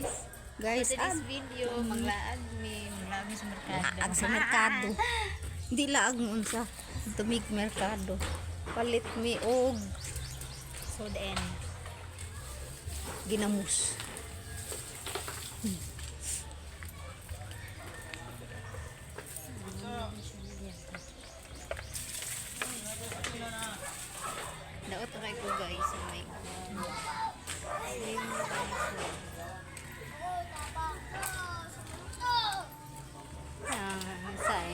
Guys. Guys, For today's video, maglaag mi sa merkado. Laag sa merkado. Hindi laag mo unsa. Tumig merkado. Palit mi og So the end. ginamos. Daot kay ko, guys. Oh my God. Slim guys. Ah, say.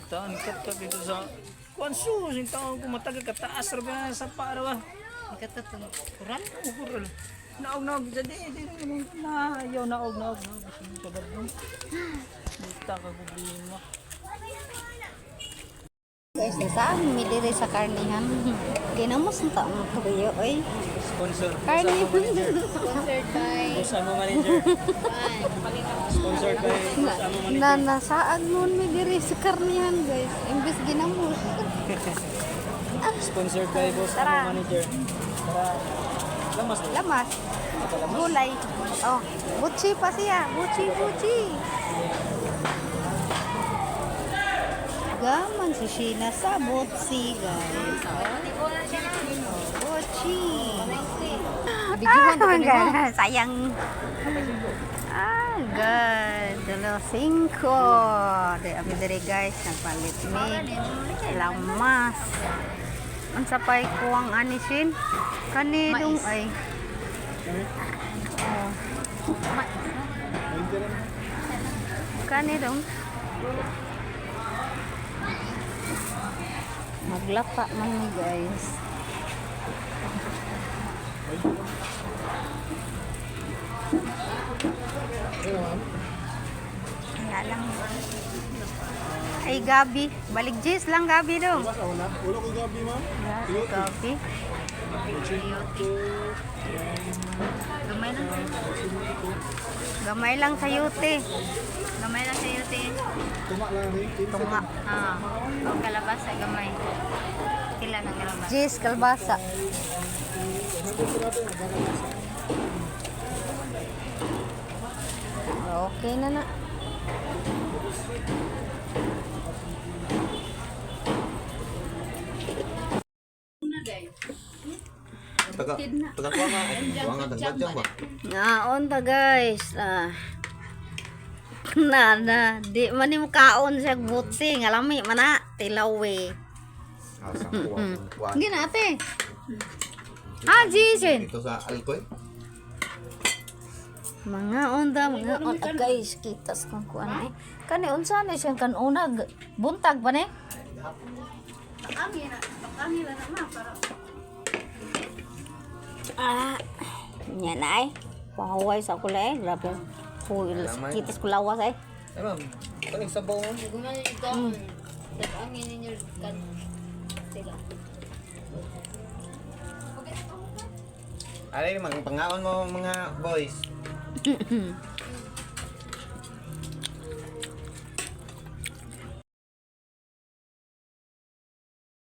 Taan kat ka dito sa kuan sus yung taon ko matagal kataas ra ba sa para ba. Ikatatong kural. Ukural. Naog naog sa di di di- na ayaw naog naog naog sa badong. Buta ka problema. Guys, saan mi diri sa karnihan? Ginamos na taong tuyo oy. Sponsor. Karni. Sponsored by Boss Amo Manager. Sponsored by Boss Amo Manager. Na nasaag nun mi diri sa karnihan, guys. Imbes ginamos. Sponsored by Boss Tara. Amo Manager. Tara. Lamas na. Lamas. Gulay. Oh, butchi pa siya. Butchi, butchi. Gaman si Sheena sa butchi, guys. Oh, butchi. Videohan Ah, God. Sayang. Ah, God. Dalo, singko. Di, abi diri, guys. Nagpalit mi. Lamas. Unsa pa'y kuwang anisin? Kanidong ay. Oh. Kanidong. Maglapa man ni, guys. Wala lang. Ay, Gabi. Balik Jis lang, Gabi dong. Wala ko gabi, ma'am. Yes, Gabi. Gamay lang. Gamay lang sa yute. Gamay lang sa iyo, te. Tuma lang ni. Tunga. Ah, o kalabasa gamay. Pila ng kalabasa. Jis, kalbasa. Okay na na. Taga, taga kuha nga, ay, kuha nga, taga ba? Naon ta, guys. Ah. Na na di man ni kaon siya butsi nga lami man na tilaw eh. Ah, sa kuha, kuha. Hindi na ate. Ah, Jason. Ito sa Alcoy? Mga onda, mga onda guys, kitas kung kuan eh. Kani unsa ni siyang kanunag buntag ba ni? Ah, nya na ay. Pahuway sa kulay eh. Grabe. Huy, kitas ko lawas eh. Ay, ma'am, kaning sabaw mo. Gumay ikaw. Ang ninyo kan sila. Ay, mga pangaon mo mga boys.